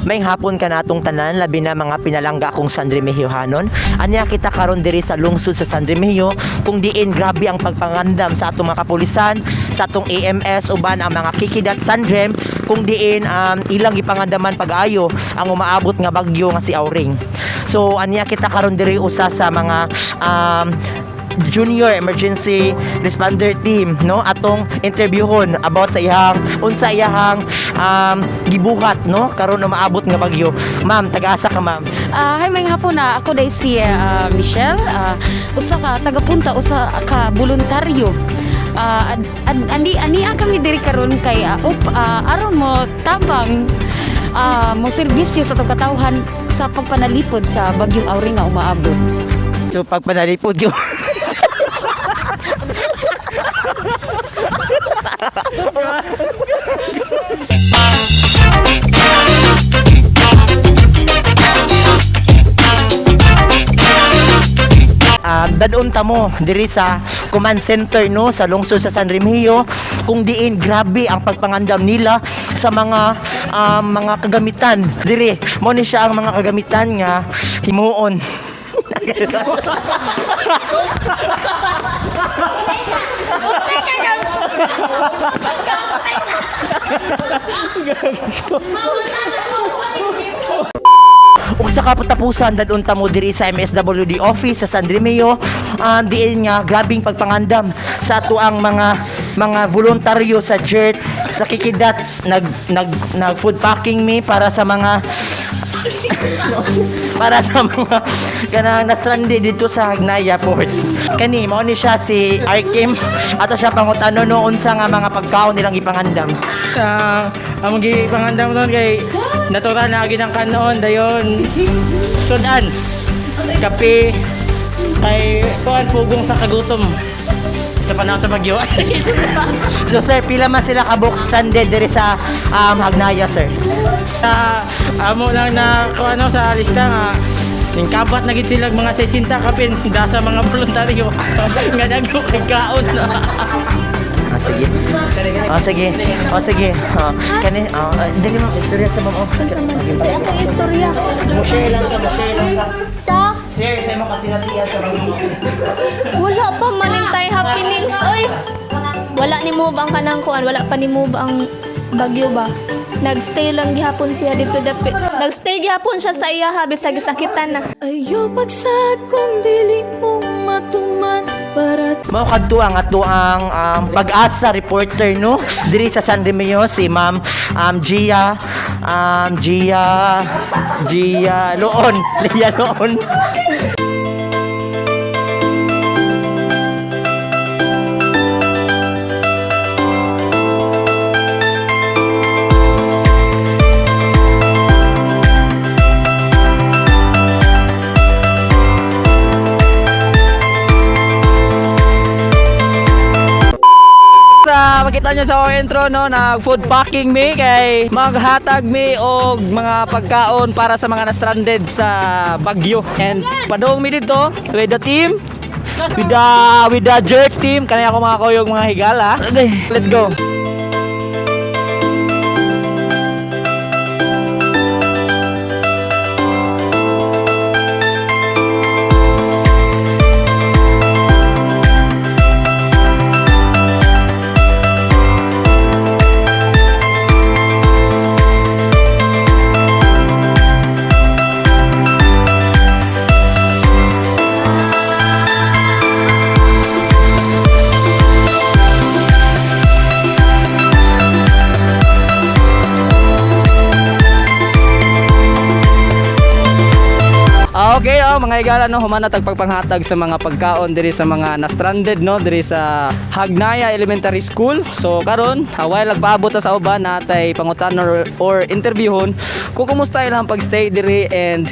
Maayong hapon kanatong tanan, labi na mga pinalangga kong San Remigiohanon. Anya kita karon diri sa lungsod sa San Remigio kung diin grabe ang pagpangandam sa atong mga kapulisan, sa atong AMS uban ang mga Kikidat Sandrem kung diin ilang gipangandaman pag-ayo ang umaabot nga bagyo nga si Auring. So anya kita karon diri usa sa mga junior emergency responder team, no, atong interviewhon about sa iyang unsa iyang gibuhat, no, karon umaabot nga bagyo. Ma'am, taga-asa ka, ma'am? Hi, maayong hapon na. Ako diay si Michelle, usa ka taga-Punta, usa ka voluntaryo. Ani kami diri karon kay aron mo tabang, mo serbisyo sa atong katawhan sa pagpanalipod sa bagyong Auring nga umaabot. So pagpanalipod yun. Dadon ta mo diri sa command center, no, sa lungsod sa San Remigio kung diin grabe ang pagpangandam nila sa mga kagamitan diri. Mo ni siya ang mga kagamitan nga himuon. Ug sa kapatapusan, dadon ta mo diri sa MSWD office sa San Remigio, diin nga grabing pagpangandam sa ato ang mga voluntaryo sa JERT, sa Kikidat. Nag nag nag food packing mi para sa mga kanang nastranded dito sa Hagnaya Port. Kani mao ni siya si Arkim. Ato siya pangutano, no, unsa nga mga pagkaon nilang ipangandam. Ang gipangandam nun kay natural na ginang kanon, dayon sudan, kape, kay kuan, pugong sa kagutom sa panahon sa bagyo. So sir, pila man sila ka box stranded diri sa Hagnaya, sir? Sa amo lang na kuan, ano, sa lista nga ning kapat na gid sila mga 60 kapin da sa mga voluntaryo nga dagko kay kaon. Ah, sige. Ah, sige. Ah, sige. Ah, kani, dali mo, istorya sa mga. Sa akong istorya. Mo share lang ka, mo share lang ka. Sa Share sa imo kasinatian sa mga. Wala pa manintay happenings oy. Wala ni mo ba ang kanang kuan, wala pa ni mo ba ang bagyo ba? Nagstay lang gihapon siya dito dapit. Nagstay gihapon siya sa iya ha bisag gisakitan na. Ayaw pagsad kung dili mo matuman para Mao kadto ang ato ang pag-asa reporter, no, diri sa San Remigio, si Ma'am Gia Gia Gia Loon, Lia Loon. Sa makita nyo sa akong intro, no, nag food packing mi kay maghatag mi og mga pagkaon para sa mga na-stranded sa Bagyo. And padung mi dito with the team, with the jerk team kanay ako mga kuyog, mga higala. Okay, let's go. Okay, oh, mga higala, no, humana tag pagpanghatag sa mga pagkaon diri sa mga na-stranded, no, diri sa Hagnaya Elementary School. So karon, while nagpaabot ta sa uban, natay pangutan or interviewon kung kumusta ilang pagstay diri and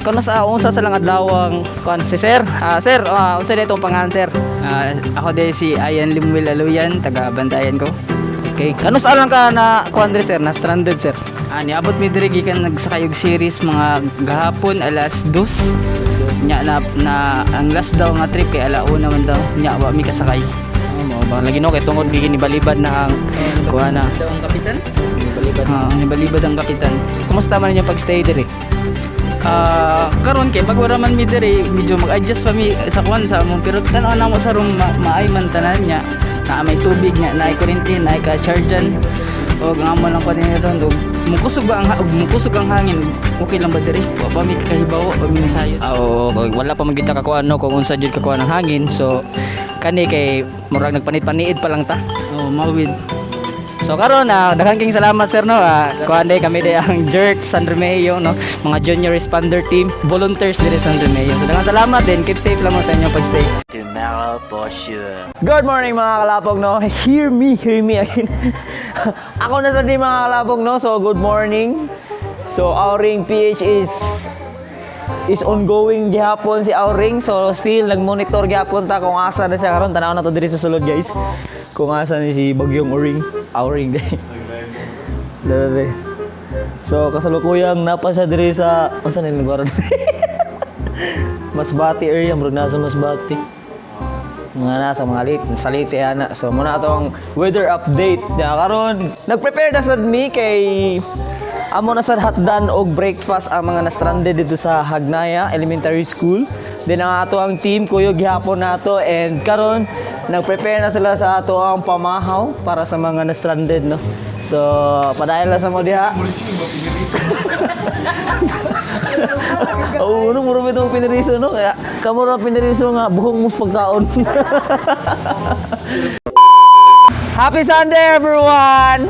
kano sa unsa sa lang adlaw ang kuan si sir. Sir, unsa na itong pangalan, sir? Ako din si Ayan Limuel Aluyan, taga Bantayan ko. Okay. Kano sa lang ka na kuan diri, sir, na stranded, sir? Niabot mi diri gikan nagsakay og series mga gahapon alas 2. Nya na ang last daw nga trip kay ala 1 man daw. Nya wa mi kasakay. Oh, mo ba lagi, no, kay tungod gigi ni balibad na ang kuan na. Daw ang kapitan. Nibalibad. Ah, nibalibad ang kapitan. Kumusta man inyong pag-stay diri? Ah, karon kay bago ra man mi diri, medyo mag-adjust pa mi sa kuan sa among, pero tan-aw na mo sa room, maay man tanan niya. Naa may tubig niya, naay kuryente, naay ka chargean. Og ang amo lang kuan ni ron, og mukusog ba ang og mukusog ang hangin, okay lang ba diri? Wa pa mi kahibawo, wa mi nasayod. Ah, oo, wala pa man gyud ta kakuan, no, kung unsa jud kakuan ang hangin. So kani kay murag nagpanit-paniid pa lang ta. Oh, mawid. So karon na, daghan king salamat, sir, no. Kuan day kami day ang Jerk San Remeo, no, mga junior responder team, volunteers diri sa San Remeo. So daghan salamat din, keep safe lang mo sa inyong pagstay. Tomorrow for sure. Good morning, mga kalapog, no. Hear me again. Ako na sa di, mga kalapog, no. So good morning. So Auring PH is ongoing gihapon si Auring. So still nagmonitor gihapon ta kung asa na siya karon. Tanaw na to diri sa sulod, guys. Kung asa ni si Bagyong Auring. Auring day. Dere. So kasalukuyang napa siya diri sa unsa ni lugar? Masbate area, murag nasa Masbate. Mga nasa mga lit, sa Leyte ana. So muna ato ang weather update na karon. Nagprepare na sad mi kay amo na sad hatdan og breakfast ang mga na-stranded dito sa Hagnaya Elementary School. Then ang ato ang team kuyog gihapon nato and karon nagprepare na sila sa ato ang pamahaw para sa mga na-stranded, no. So padayon lang sa mo diha. Oo, no, muro bitong piniriso, no? Kaya, kamo ra piniriso nga, buhong mo sa pagkaon. Happy Sunday, everyone!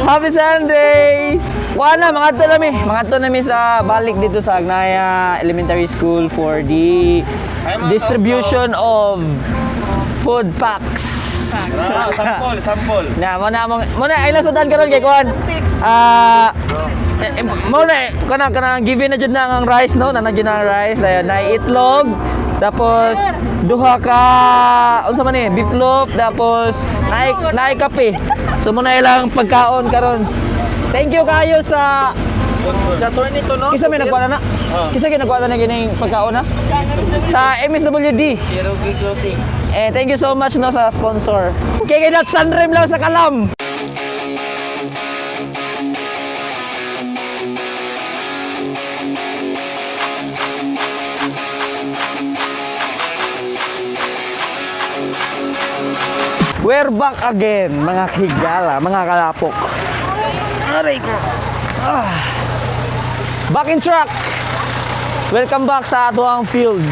Happy Sunday! Wala, mga to nami. Mga to nami sa balik dito sa Agnaya Elementary School for the distribution of food packs. Sample, sample. Na, mo na mo mo na ay lasudan karon kay kuan. Ah, mo na kanang kanang given na jud na ang rice, no, na na jud na ang rice, dayon na itlog, tapos duha ka unsa man ni beef loaf, tapos naay naay kape. So mo na ilang pagkaon karon. Thank you kayo sa Sa tornito, no? Kisa may nagkuha na na? Kisa kay nagkuha na kining pagkaon na? Sa MSWD. Eh, thank you so much, no, sa sponsor. Kay kay dat Sunrem lang sa kalam. We're back again, mga higala, mga kalapok. Aray ko. Ah. Back in track. Welcome back sa atuang field.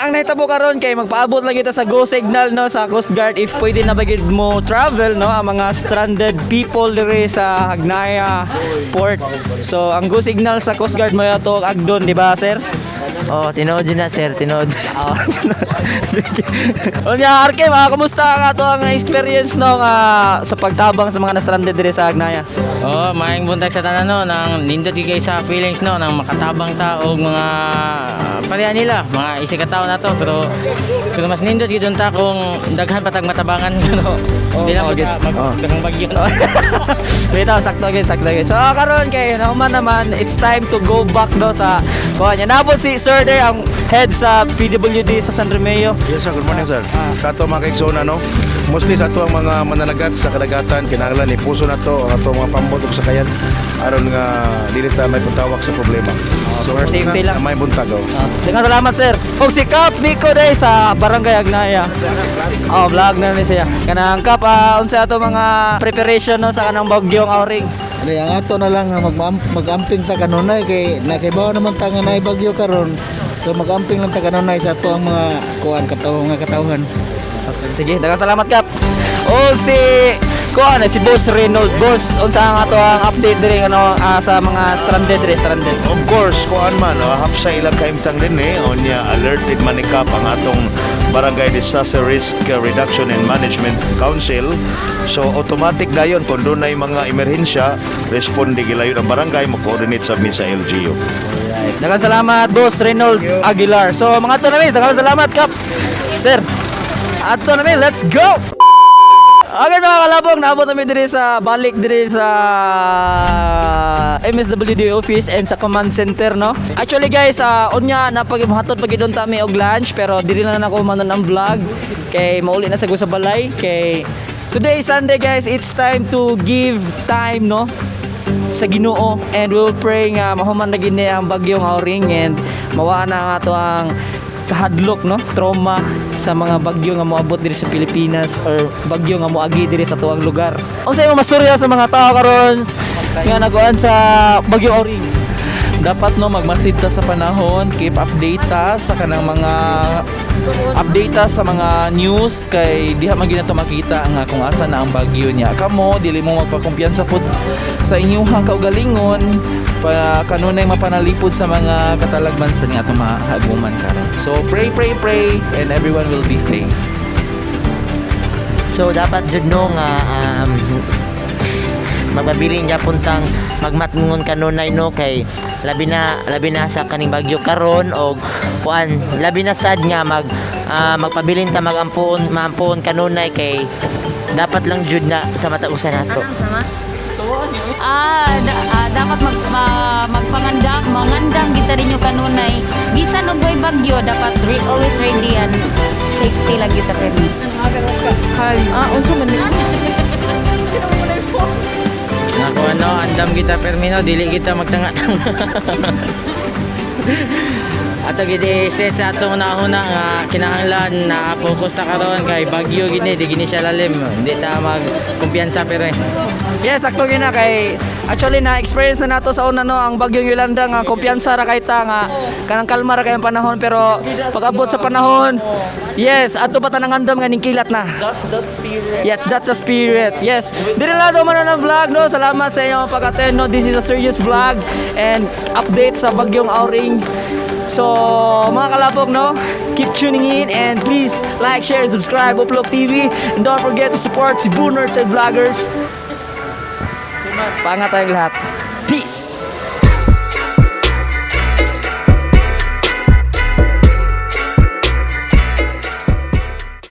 Ang nahitabo karon kay magpaabot lang kita sa go signal, no, sa Coast Guard if pwede na ba gid mo travel, no, ang mga stranded people diri sa Hagnaya Port. So ang go signal sa Coast Guard mo ato agdon, di ba, sir? Oh, tinuod yun na, sir, tinuod. Ah. Unya, Arke, mga kumusta ang ato ang experience, no, nga sa pagtabang sa mga na-stranded diri sa Hagnaya? Oh, maayong buntag sa tanan, no, nang nindot gyud kay sa feelings, no, nang makatabang ta og mga pareha nila, mga isa ka tawo na to, pero pero mas nindot gyud unta kung daghan pa tag matabangan pero Oh, di lang oh, oh, gets. mag Oh. daghang bagyo, no. Dito, sakto again, sakto again. So, karon kay nahuman naman, it's time to go back, no, sa kuha niya. Nabot si Sir there, ang head sa PWD sa San Remeo. Yes sir, good morning, sir. Sa ato mga kaigsoon, no? Mostly sa ato ang mga mananagat sa kadagatan, kinahanglan ni puso na to ang ato mga pambot ug sakayan aron nga dili ta may pagtawag sa problema. So for safety lang. May buntag, oh. Daghang salamat, sir. Ug si Kap Nico day sa Barangay Agnaya. Oh, vlog na ni siya. Kanang Kap, unsa ato mga preparation, no, sa kanang bagyong Auring? Ano, ang ato na lang nga mag-amping ta kanunay kay nakibaw naman ta nga naay bagyo karon. So mag-amping lang ta kanunay sa ato ang mga kuan katawo nga katawhan. Sige, daghang salamat, Kap. Og si kuan si Boss Reynold. Boss, unsa ang ato ang update diri ano, sa mga stranded diri, stranded? Of course, kuan man, oh, hap sa ilang kaimtang din eh, unya alerted man ni Kap ang atong Barangay Disaster Risk Reduction and Management Council. So automatic dayon kung doon ay mga emerhensya, responde gilayon ang barangay, mo-coordinate sa sa LGU. Daghang salamat, Boss Reynold Aguilar. So mga ato namin, daghang salamat, Kap. Sir, ato namin, let's go! Okay, mga kalabog, naabot kami diri sa balik diri sa MSWD office and sa command center, no. Actually guys, unya napag hatod pag ta mi og lunch, pero diri na lang ako manon ang vlog kay mauli na sa ko sa balay kay today is Sunday, guys. It's time to give time, no, sa Ginoo, and we will pray nga mahuman na gini ang bagyong Auring and mawaa na nga ato ang kahadlok, no, trauma sa mga bagyo nga moabot diri sa Pilipinas or bagyo nga moagi diri sa tuang lugar. Unsa imong mastorya sa mga tao karon nga naguan sa bagyong Auring? Dapat, no, magmasid ta sa panahon, keep update ta sa kanang mga update ta sa mga news kay diha man gyud nato makita nga kung asa na ang bagyo niya. Kamo dili mo magpakumpiyansa pud sa inyong kaugalingon pa kanunay mapanalipod sa mga katalagman sa nga atong mahaguman karon. So pray, pray, pray and everyone will be safe. So dapat jud, no, nga magpabilin gyapon tang magmatngon kanunay, no, kay labi na sa kaning bagyo karon og kuan, labi na sad nga magpabilin ta magampuon maampuon kanunay kay dapat lang jud na sa matag usa nato. Dapat magpangandam, mangandam kita ninyo kanunay. Bisan og way bagyo, dapat always ready and safety lang kita permi. Ah, unsa man ni? Ako ano, andam kita permino, dili kita magtanga-tanga. Ato gid i-set sa atong nahuna nga kinahanglan na focus ta karon kay bagyo gini, di gini siya lalim. Hindi ta magkumpiyansa pero eh. Yes, sakto gyud na kay actually na experience na nato sa una, no, ang bagyong Yolanda nga kumpiyansa ra kay ta nga kanang kalma ra kay ang panahon, pero pag abot sa panahon, yes, ato pa tanang andam nga ningkilat na. That's the spirit. Yes, that's the spirit. Yes. Diri lang man ang vlog, no. Salamat sa inyong pag-attend, no. This is a serious vlog and update sa bagyong Auring. So, mga kalabog, no, keep tuning in and please like, share, and subscribe Uplok TV. And don't forget to support Cebu Nerds and Vloggers. Paangat tayong lahat. Peace!